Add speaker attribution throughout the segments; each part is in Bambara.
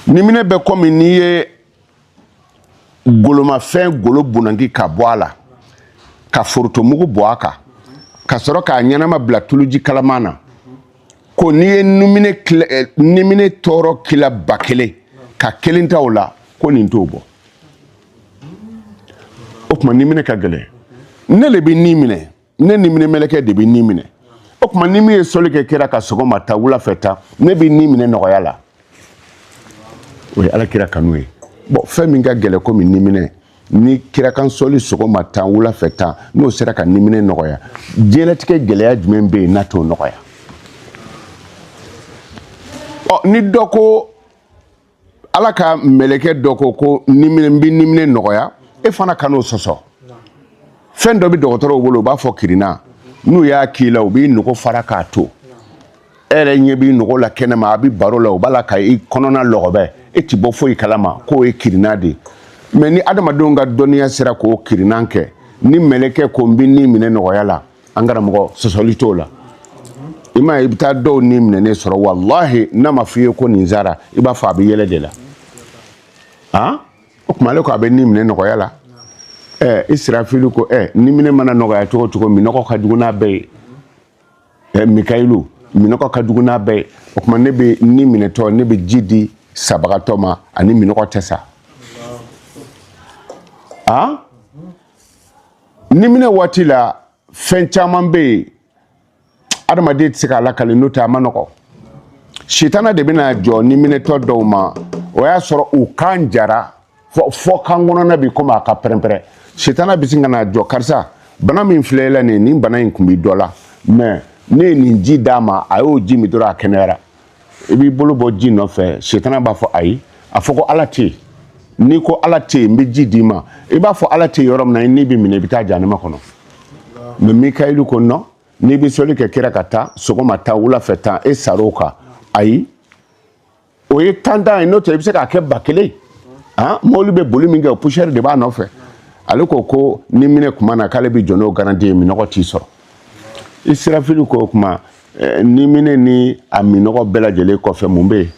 Speaker 1: Niminɛ bɛ komi n'i ye golomafɛn golo bunanki ka bɔ a la, ka forotomugu bɔ a kan, ka sɔrɔ k'a ɲɛnama bila tuluji kalaman na, ko n'i ye niminɛ tɔɔrɔ kila 1000 ka kelen ta o la, ko nin t'o bɔ. O tuma niminɛ ka gɛlɛn. Ne le bɛ ni minɛ, ne niminɛ mɛlɛkɛ de bɛ ni minɛ. O tuma ni min ye sɔli kɛ kira ka sɔgɔma ta, wula fɛ ta, ne bɛ ni minɛ nɔgɔya la. O ye ala kira kanu ye. Bon, fɛn min ka gɛlɛn komi niminɛ, ni kira kan sɔli sɔgɔma tan, wula fɛ tan, n'o sera ka niminɛ nɔgɔya, diɲɛlatigɛ gɛlɛya jumɛn bɛ yen n'a t'o nɔgɔya? Ɔ, ni dɔ ko ala ka mɛlɛkɛ dɔ ko niminɛ, n bɛ niminɛ nɔgɔya, e fana kan'o sɔsɔ. Fɛn dɔ bɛ dɔgɔtɔrɔw bolo, u b'a fɔ kirina. N'u y'a k'i la, u b'i nogo fara k'a to e yɛrɛ ɲɛ b'i nogo la kɛnɛma, a bɛ baro la, u b'a la ka i kɔnɔna lɔgɔbɛ, e ti bɔ foyi kalama k'o ye kirina de ye. Mais ni adamadenw ka dɔnniya sera k'o kirinan kɛ, ni mɛlɛkɛ ko n bɛ ni minɛ nɔgɔya la, an karamɔgɔ, sɔsɔli t'o la. I m'a ye, i bɛ taa dɔw ni minɛnen sɔrɔ, walahi, n'a ma f'i ye ko nin sara, i b'a fɔ a bɛ yɛlɛ de la. Han, o tuma ale ko a bɛ ni minɛ nɔgɔya la. Ɛ, Israfilu ko ɛ, ni minɛ mana nɔgɔya cogo o cogo, minɔgɔ ka jugu n'a bɛɛ ye. Ɛ, Mikayilu, minɔgɔ ka jugu n'a bɛɛ ye. O tuma ne bɛ ni minɛtɔ, ne bɛ ji di sabagatɔ ma, ani minɔgɔ tɛ sa. Han, ni minɛ waati la, fɛn caman bɛ yen, adamaden tɛ se k'a lakali, n'o tɛ a ma nɔgɔ. Sitana de bɛna jɔ ni minɛtɔ dɔw ma, o y'a sɔrɔ u kan jara fɔ kan kɔnɔna bi komi a ka pɛrɛn-pɛrɛn. Sitana bɛ sin ka na jɔ: karisa, bana min filɛ e la nin ye, nin bana in kun bɛ dɔ la, mais ne ye nin ji d'a ma, a y'o ji min dɔrɔn, a kɛnɛyara. I b'i bolo bɔ ji nɔfɛ, sitana b'a fɔ ayi, a fɔ ko ala tɛ yen. N'i ko ala tɛ yen, n bɛ ji d'i ma. I b'a fɔ ala tɛ yen yɔrɔ min na, i ni bɛ minɛ, i bɛ taa jahanama kɔnɔ. Mais Mikayilu ko non, n'i bɛ sɔli kɛ kira ka taa sɔgɔma ta, wula fɛ tan, e sar'o kan. Ayi, o ye tan tan ye, n'o tɛ i bɛ se k'a kɛ 1000. Han, mobili bɛ boli min kɛ, o poussière de b'a nɔfɛ. Ale ko ni minɛ kuma na, k'ale bɛ jɔ n'o garantie ye, minɔgɔ t'i sɔrɔ. Israfilu ko o kuma, ni minɛ ni a minɔgɔ bɛɛ lajɛlen kɔfɛ, mun bɛ yen?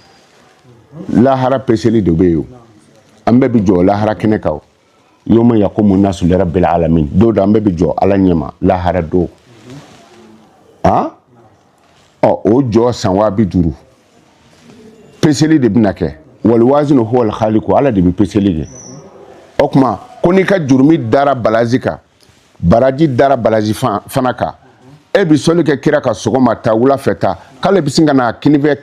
Speaker 1: Lahara peseli de bɛ yen o. An bɛɛ bɛ jɔ lahara kɛnɛ kan. O yoma yaqumu nasu li rabbil alamin, don dɔ an bɛɛ bɛ jɔ ala ɲɛma lahara don. Han, ɔ, o jɔ san 50,000, peseli de bɛna kɛ. Wal wazinu huwa al khaliqu, ala de bɛ peseli kɛ. O tuma ko n'i ka jurumi dara balazi kan, baraji dara balazi fana kan, e bɛ sɔli kɛ kira ka sɔgɔma ta, wula fɛ ta, k'ale bɛ sin ka na kinifɛ.